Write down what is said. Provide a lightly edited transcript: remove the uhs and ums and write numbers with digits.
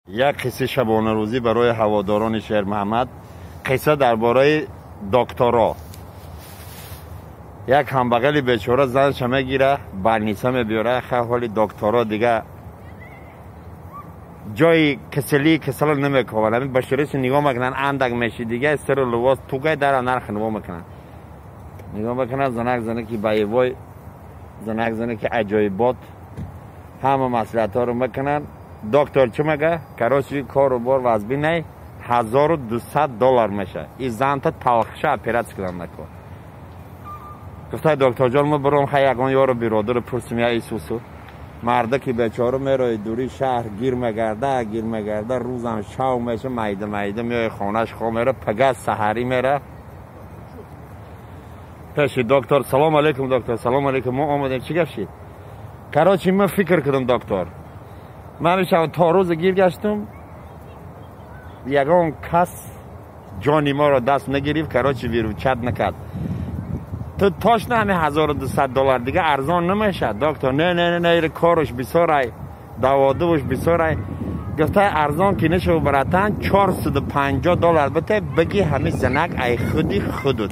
Як қиссаи шабонарӯзӣ барои ҳаводорони Шермуҳаммад. Қисса дар бораи докторо. Як ҳамбағали бечора занша мегира, больница мебиёра. Ҳоли докторо дига ҷои киселии кисела намекованд. Ҳамин башариси нигоҳ мекунанд, андак меши, дига сиру лувоз тугай дара нарх нигоҳ мекунанд. Нигоҳ мекунанд, занак занаки боевой, занак занаки аҷоибот, ҳама маслиҳатҳоро мекунанд. Доктор чӣ мега? Короче, кору бор вазбинай, $1200 меша. И занта талхша оператсия кунам накор. Гуфтай: «Докторҷон, мо буром, хай ягон ёру биродару пурсим, я Исусу». Мардаки бечора мерои дури шаҳр, гир мегарда, гир мегарда, рӯзам шав меша, майда майда меои хонаш, хо мера, пага саҳарӣ мера пеши доктор. «Салом алейкум, доктор». «Салом алейкум, мо омадем». «Чӣ гап шид?» «Короче, ман фикр кардам, доктор, ман мешавам то рӯза гир гаштум, ягон кас ҷони моро даст нагирифт, короче, выручать накард. Ту точно ҳами $1200, дига арзон намешад, доктор?» «Не, не, не, не, корш бисёрай, даводувш бисёрай». Гуфтай: «Арзон ки нашав, братан, $450 бите, биги ҳами занак ай худи худут».